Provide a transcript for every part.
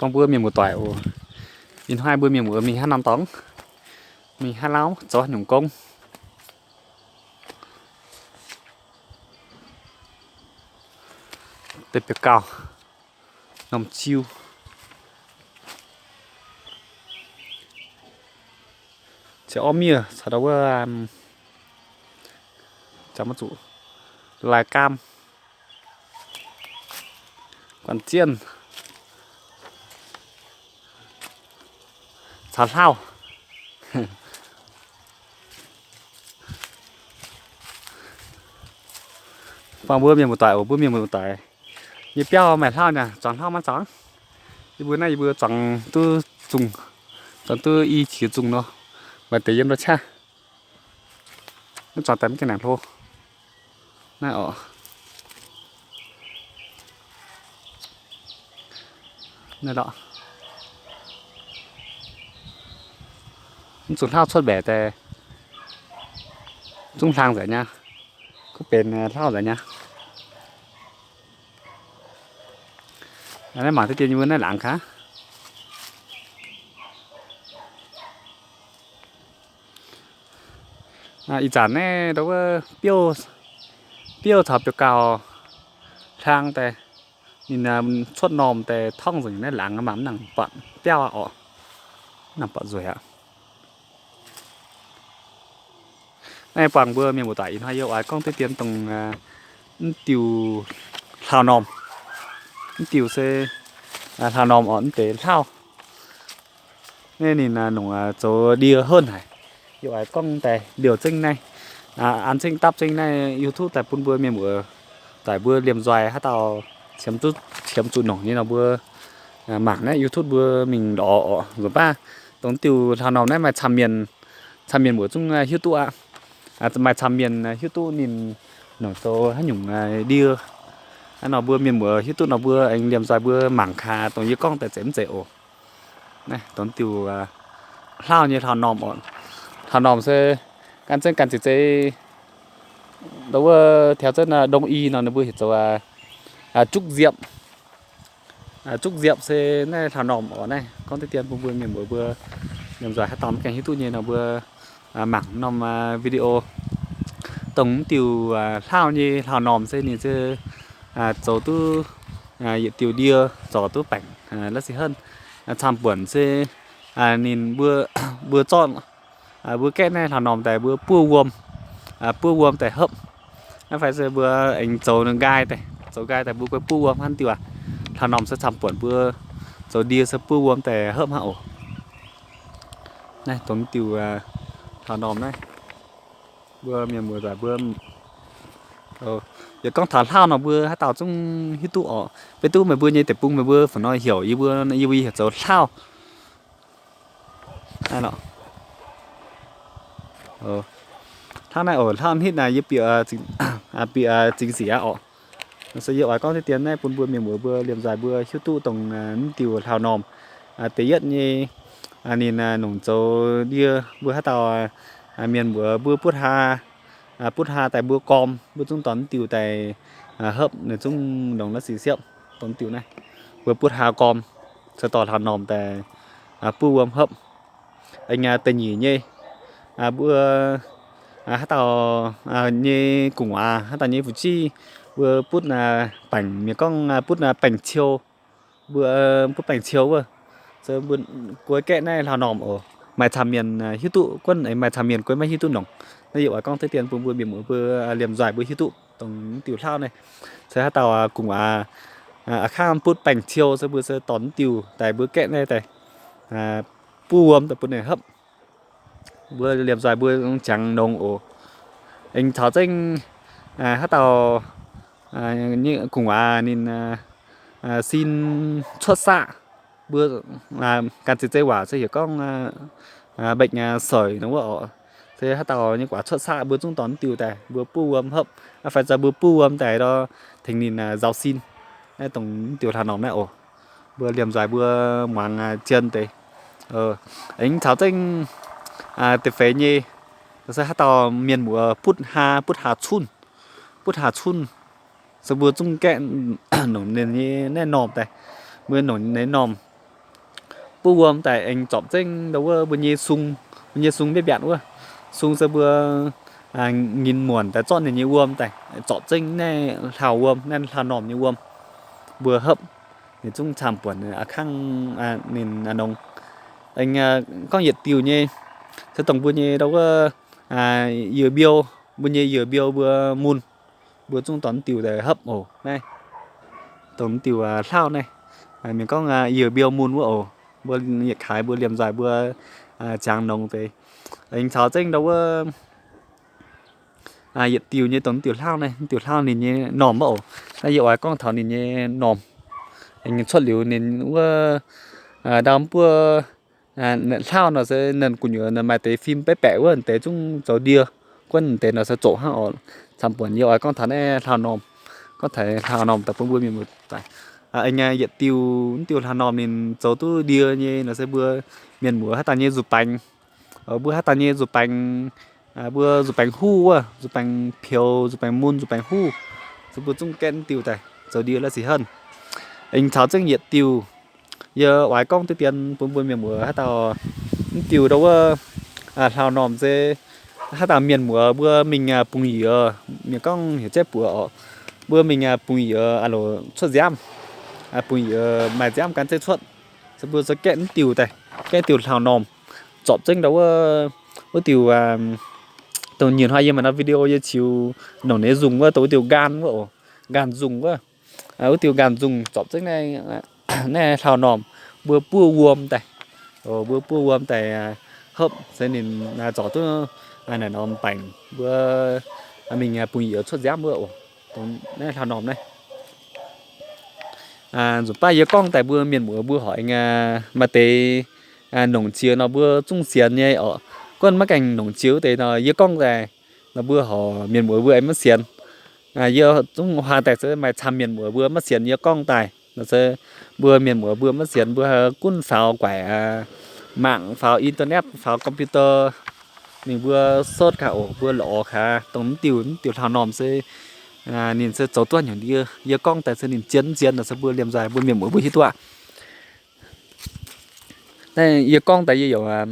Mbuo mienh muoz-doic oc, ih hnoi mbuo mienh muoz mingh haaix norm dorngx, mingh haaix lauv, zoux haaix nyungc gong. Deix biauv gauh, norm jiu, caux orv miev caux ndau wuov, caux maiv zuqc, lai gaam, guanh zienh, caux hlauv. Buangh mbuo mienh muoz-doic oc, mbuo mienh muoz-doic nyei biauv maaih hlauv nyei, zuangx hlauv maiv zuangx. Yie mbuo naaiv yie mbuo zuangx duqv zungh, zuangx duqv i qiex zungh nor, maaih deix yiem ndau qaqv. Maiv zuangx daaih maiv gaengh nangc hlo. Naaiv oc. Naaiv lorqc. Mv zuqc hlauv cuotv mbaeqc daaih, zungv hlang nzengc nyei. Kuv benx hlauv nzengc nyei. Naaiv mangc deix dien yie mbuo naaiv laangz gaax. Ih zanc naaiv ndau wuov biouv caux biauv gauh hlang daaih, ninh cuotv normh daaih torngv nzengc naaiv laangz mv baac mv nangc buatc biauv aqv orqc. Mv nangc buatc nzueic aqv. Naaiv buangh mbuo mienh muoz-doic ih hnoi yie oix gorngv deix dien dongh mv diuh hlauv-normh. Mv diuh se hlauv-normh orqc, mv deix hlauv. Naaiv ninh nongc zoux ndie henv haic. Yie oix gorngv daaih liouh zengv naaiv, an zengv dapv zengv naaiv YouTube daaih bun mbuo mienh muoz-doic mbuo liemh nzoih haaix dauh qiemx zuqc nongc nyei nor mbuo mangc naaiv YouTube mbuo mingh lorz oc. Nzunc baav dongh diuh hlauv-normh naaiv maaih camv mienh, camv mienh mbuo zungv hiuv duqv aqv. Maaih camv mienh hiuv duqv ninh nongc zoux haaix nyungc ndie. Hnangv nor mbuo mienh muoz hiuv duqv nor mbuo aengx liemh nzoih mbuo mangc gaax dongh yie gorngv daaih zeiz mv zeiz oc. Naaiv dongh diuh hlauv nyei hlauv-normh oc. Hlauv-normh se gan zengv gan zeiz zeiz, ndau wuov taux zengv đông y nor ninh mbuo heuc zoux 竹葉. 竹葉 se naaiv hlauv-normh oc. Naaiv gorngv deix dien bun mbuo mienh muoz mbuo liemh nzoih haaix dauh mv gaengh hiuv duqv nyei nor mbuo mangc norm video. Dongh mv diuh hlauv nyei hlauv-normh se ninh se zoux duqv yietc diuh ndie zorc duqv baengc la'sic henv. Camv-buonc se ninh mbuo, mbuo zorqv, mbuo gaeqv naaiv hlauv-normh daaih mbuo buov wuom, buov wuom daaih hopv. Naaiv fai se mbuo aengx zoux nqaai daaih, zoux nqaai daaih mbuo guei buov wuom hnangv diuh aqv. Hlauv-normh se camv-buonc mbuo zoux ndie se buov wuom daaih hopv hnangv oc. Naaiv dongh diuh hlauv-normh naaiv, mbuo mienh muoz-doic mbuo, yie gorngv taux hlauv nor mbuo haaix dauh zungv hiuv duqv oc. Beiv duqv meih mbuo nyei deic-bung meih mbuo fungc nor heuc yie mbuo, yie mbuo heuc zoux hlauv. Hlauv naaiv oc, hlauv hnitv naaiv yie bieqc, bieqc zingx sic aqv oc. Se yie oix gorngv deix dien naaiv bun mbuo mienh muoz mbuo liemh nzoih mbuo hiuv duqv dongh mv diuh hlauv-normh deix yietv nyei. Ninh nongc zoux ndie mbuo haaix dauh mienh muoz mbuo butv haa, butv haa daaih mbuo gorm mbuo zungv dorh mv diuh daaih hopv, ninh zungv longc la'sic siepv. Dongh mv diuh naaiv mbuo butv haa gorm se dorh hlauv-normh daaih buov wuom hopv. Aengx da'nyeic nyei, mbuo haaix dauh nyei gu'nguaaz, haaix dauh nyei fu'jueiv, mbuo butv baengc, mienh gorngv butv baengc ciou, mbuo butv baengc ciou wuov. Se mbuo guei gaeqv naaiv hlauv-normh oc. Maaih camv mienh hiuv duqv, gunv maaih camv mienh guei maiv hiuv duqv nongc. Naaiv yie oix gorngv deix dien bun mbuo mienh muoz mbuo liemh nzoih mbuo hiuv duqv dongh diuh hlauv naaiv. Se haaix dauh gu'nguaaz a'kangv butv baengc ciou se mbuo se dorh mv diuh daaih mbuo gaeqv naaiv daaih buov wuom daaih bun ninh hopv. Mbuo liemh nzoih mbuo jangx nongx oc. Aengx caux zengv haaix dauh nyei gu'nguaaz ninh sin cuotv saqv, mbuo ganh zeiz zei waac se heuc gorngv bệnh sởi nor wuov oc. Se haaix dauh nyei gu'nguaaz cuotv saqv mbuo zungv dorh mv diuh daaih mbuo buov wuom hopv. Aa, fai zoux mbuo buov wuom daaih lorz tengx ninh nzaaux sin. Naaiv dongh mv diuh hlauv-normh naaiv oc. Mbuo liemh nzoih mbuo muangx zien deix. Aengx caux zengv da'feix nyei, se haaix dauh mienh muoz butv haa, butv haa cunh, butv haa cunh, se mbuo zungv gaeqv nongc ninh nyei naaiv normh daaih. Mbuo nongc ninh naaiv normh buov wuom daaih aengx zorpc zengv ndau wuov mbuo nyei sung, mbuo nyei sung mbiatv mbiatc wuov. Sung se mbuo ngin muonc daaih zorqv ninh nyei wuom daaih zorpc zengv naaiv hlauv wuom, naaiv hlauv-normh nyei wuom. Mbuo hopv ninh zungv camv-buonc aqv kangv ninh nongx. Aengx gorngv yietc diuh nyei, se dongh mbuo nyei ndau wuov yiouh mbiou, mbuo nyei yiouh mbiou mbuo mun, mbuo zungv dorh diuh daaih hopv oc. Naaiv dongh diuh hlauv naaiv, mienh gorngv yiouh mbiou mun wuov oc. Mbuo yietc kaaix mbuo liemh nzaaih mbuo ziangx nongx deix. Aengx caux zengv ndau wuov yietc diuh nyei dongh diuh hlauv naaiv, diuh hlauv ninh nyei normh wuov oc. Naaiv yie oix gorngv taux ninh nyei normh. Aengx cuotv liuz ninh wuov ndau mv buov hlauv nor se ninh gu'nyuoz maaih deix fim baeqv baeqc wuov deix zungv zoux ndie. Guonv deix nor se zoqc hnangv oc. Camv-buonc yie oix gorngv taux naaiv hlauv-normh, gorngv taux hlauv-normh daaih bun mbuo mienh muoz-doic. Aengx yietc diuh, mv diuh hlauv-normh ninh zoux duqv ndie nyei nor se mbuo mienh muoz haaix dauh nyei nzuqc baengx, mbuo haaix dauh nyei nzuqc baengx, mbuo nzuqc baengx huv wuov, nzuqc baengx peux, nzuqc baengx mun, nzuqc baengx huv, se mbuo zungv gaeqv mv diuh daaih zoux ndie la'sic henv. Aengx caux zengv yietc diuh, yie oix gorngv diqv dien bun mbuo mienh muoz haaix dauh, mv diuh ndau wuov hlauv-normh se haaix dauh mienh muoz mbuo mingh bungx-youz, mienh gorngv heuc jaiv buoz oc, mbuo mingh bungx-youz loc cuotv nziaamv, bungx-youz maaih nziaamv gan zeiv cuotv, se mbuo zoux gaeqv mv diuh daaih, gaeqv diuh hlauv-normh, zorpc zengv ndau wuov, wuov diuh dongh nyeic hnoi yie maaih norm video yie ziux nongc ninh nzungh wuov dongh wuov diuh nqaanh wuov oc, nqaanh nzungh wuov. Wuov diuh nqaanh nzungh zorpc zengv naaiv hlauv-normh, mbuo buov wuom daaih, mbuo buov wuom daaih hopv se ninh zorc duqv naaic norm baengc mbuo mingh bungx-youz cuotv nziaamv wuov oc. Naaiv hlauv-normh naaiv nzunc baav yie gorngv daaih mbuo mienh muoz mbuo horpc maaih deix nongc jiex nor mbuo zungv sienx nyei oc. Guonv maiv gaengh nongc jiex wuov deix nor yie gorngv daaih nor mbuo horpc mienh muoz mbuo aengx maiv sienx. Yie zungv huaang daaih se maaih camv mienh muoz mbuo maiv sienx yie gorngv daaih nor se mbuo mienh muoz mbuo maiv sienx mbuo gunv faaux guaic mangc, faaux internet, faaux computer, mingh mbuo search gaax oc, mbuo lorz gaax dongh mv diuh, mv diuh hlauv-normh se ninh se zoux duqv nyungc ndie. Yie gorngv daaih se ninh zien mv zien nor se mbuo liemh nzaaih mbuo mienh muoz mbuo hiuv duqv aqv. Naaiv yie gorngv daaih yie yaac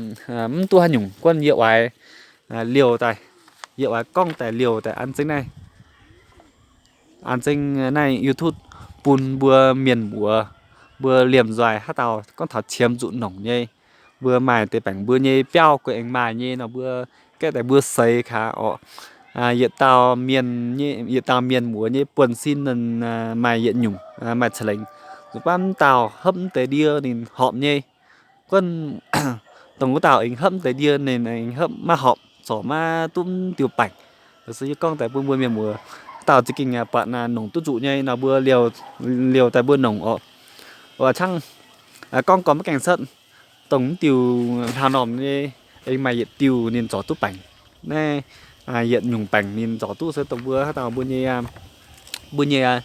mv duqv haaix nyungc, guonv yie oix liouh daaih, yie oix gorngv daaih liouh daaih an zengv naaiv, an zengv naaiv YouTube bun mbuo mienh muoz mbuo liemh nzaaih haaix dauh gorngv taux qiemx zuqc nongc nyei, mbuo maaih deix baengc mbuo nyei biauv guei aengx maaih nyei nor mbuo gaeqv daaih mbuo seix gaax oc. Yietc dauh mienh, yietc dauh mienh muoz nyei buonv-sin ninh maaih yietc nyungc, maaih ca'lengc. Nzunc baav mv dauh hopv mv deix ndie ninh horpc nyei. Guonv dongh wuov dauh aengx hopv mv deix ndie ninh aengx hopv maiv horpc, zorc maiv duqv mv diuh baengc. Se yie gorngv daaih bun mbuo mienh muoz dauh za'gengh buatc nongc duqv zuqc nyei nor mbuo liouh daaih mbuo nongc oc. Aa, cangv gorngv gorn maiv gaengh cuotv, dongh mv diuh hlauv-normh nyei aengx maaih yietc diuh ninh zorc duqv baengc. Naaiv yietc nyungc baengc ninh zorc duqv se dongh mbuo haaix dauh mbuo nyei, mbuo nyei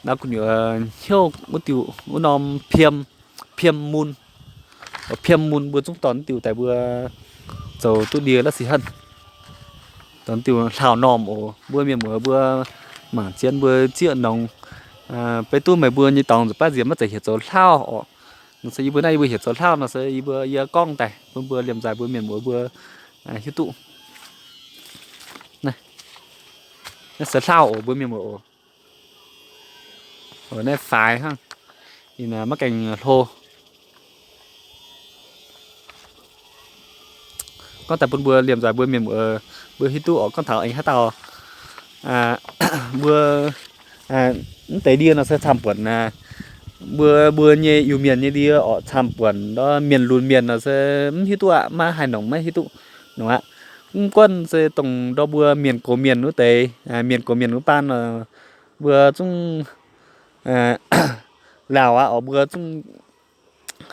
naaiv gu'nyuoz hnyouv wuov diuh wuov norm piem, piem mun, piem mun mbuo zungv dorh diuh daaih mbuo zoux duqv ndie la'sic henv. Dongh diuh hlauv-normh oc, mbuo mienh muoz mbuo mangc zien mbuo zieqv nongx. Beiv duqv meih mbuo nyei dorngx nzuqc baav nziex maiv zeiz heuc zoux hlauv oc. Nor se yie mbuo naaiv yie mbuo heuc zoux hlauv nor se yie mbuo, yie gorngv daaih bun mbuo liemh nzaaih mbuo mienh muoz mbuo hiuv duqv. Naaiv se hlauv oc mbuo mienh muoz oc. Naaiv faix hnangv, ninh maiv gaengh hlo. Gorngv daaih bun mbuo liemh nzaaih mbuo mienh muoz mbuo hiuv duqv oc. Gorngv taux aengx haaix dauh mbuo mv deix ndie nor se camv-buonc aqv. Mbuo, mbuo nyei Iu-Mienh nyei ndie oc camv-buonc, mienh lunx mienh nor se mv hiuv duqv aqv, maiv haih nongc, maiv hiuv duqv nongc aqv. Mv gunv se dongh ndau mbuo mienh gox mienh wuov deix, mienh gox mienh wuov baan nor, mbuo zungv laauh aqv oc, mbuo zungv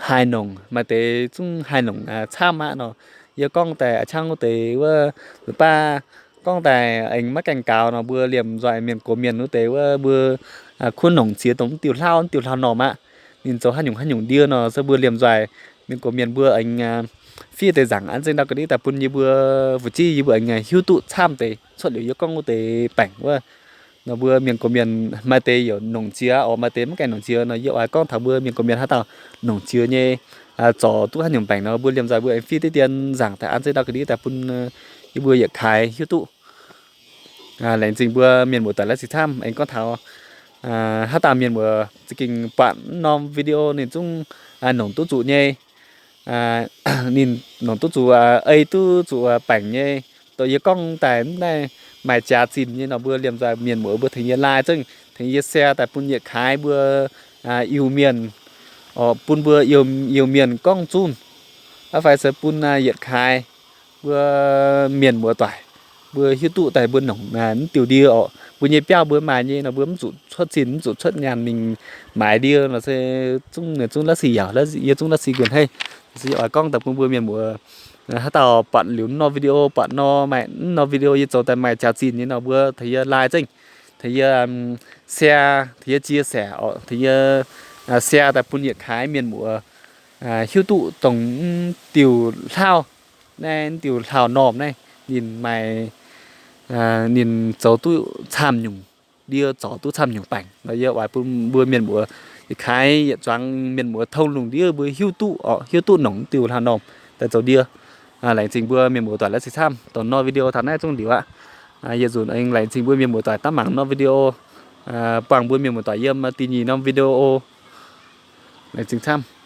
haih nongc, maaih deix zungv haih nongc camv aqv nor. Yie gorngv daaih a'ciangv wuov deix wuov, nzunc baav gorngv daaih aengx maiv gaengh gaux nor, mbuo liemh nzoih mienh gox mienh wuov deix wuov, mbuo kuv nongc ziex dongh mv diuh hlauv, mv diuh hlauv-normh aqv. Ninh zoux haaix nyungc haaix nyungc ndie nor se mbuo liemh nzoih mienh gox mienh mbuo aengx fiev deix nzaangc an zengv ndau ga'ndiev daaih bun yie mbuo fu'jueiv, yie mbuo aengx hiuv duqv camv deix cuotv liuz yie gorngv wuov deix baengc wuov. Nor mbuo mienh gox mienh maaih deix yaac nongc ziex oc, maaih deix maiv gaengh nongc ziex nor, yie oix gorngv taux mbuo mienh gox mienh haaix dauh nongc ziex nyei zorc duqv haaix nyungc baengc nor, mbuo liemh nzoih mbuo aengx fiev diqv dien nzaangc daaih an zeiv ndau ga'ndiev daaih bun yie mbuo yietc kaaix hiuv duqv. Laengz zingh mbuo mienh muoz-doic la'sic camv. Aengx gorngv taux haaix dauh mienh muoz za'gengh buatc norm video ninh zungv nongc duqv zuqc nyei, ninh nongc duqv zuqc, ei duqv zuqc baengc nyei, dongh yie gorngv daaih mv naaiv maaih jaax-zinh nyei nor, mbuo liemh nzoih mienh muoz mbuo tengx yie like zengv, tengx yie share daaih bun yietc kaaix mbuo Iu-Mienh, bun mbuo Iu-Mienh gorngv zunh, fai se bun yietc kaaix mbuo mienh muoz-doic mbuo hiuv duqv daaih mbuo nongc mv diuh ndie orqc. Mbuo nyei biauv mbuo maaih nyei nor, mbuo mv zuqc cuotv zinh mv zuqc cuotv nyaanh mingh maaiz ndie nor se zungv, zungv la'sic yaac, yie zungv la'sic nquin haic. Se yie oix gorngv daaih bun mbuo mienh muoz, haaix dauh buatc liuz norm video, buatc nor maaih norm video yie zoux daaih maaih jaax-zinh nyei nor, mbuo tengx yie like zengv, tengx yie share, tengx yie chia sẻ orqc, tengx yie share daaih bun yietc kaaix mienh muoz hiuv duqv dongh mv diuh hlauv naaiv, mv diuh hlauv-normh naaiv ninh maaih, ninh zoux duqv camv nyungc ndie, zorc duqv camv nyungc baengc nor, yie oix bun mbuo mienh muoz yietc kaaix yietc zuangx mienh muoz tong lungh ndiev mbuo hiuv duqv orqc, hiuv duqv nongc mv diuh hlauv-normh daaih zoux ndie. Laengz zingh mbuo mienh muoz-doic la'sic camv. Dongh norm video taux naaiv zungv liuz aqv. Yietc nzunc aengx laengz zingh mbuo mienh muoz-doic daav mangc norm video, buangh mbuo mienh muoz-doic yiem da'nyeic norm video. Laengz zingh camv.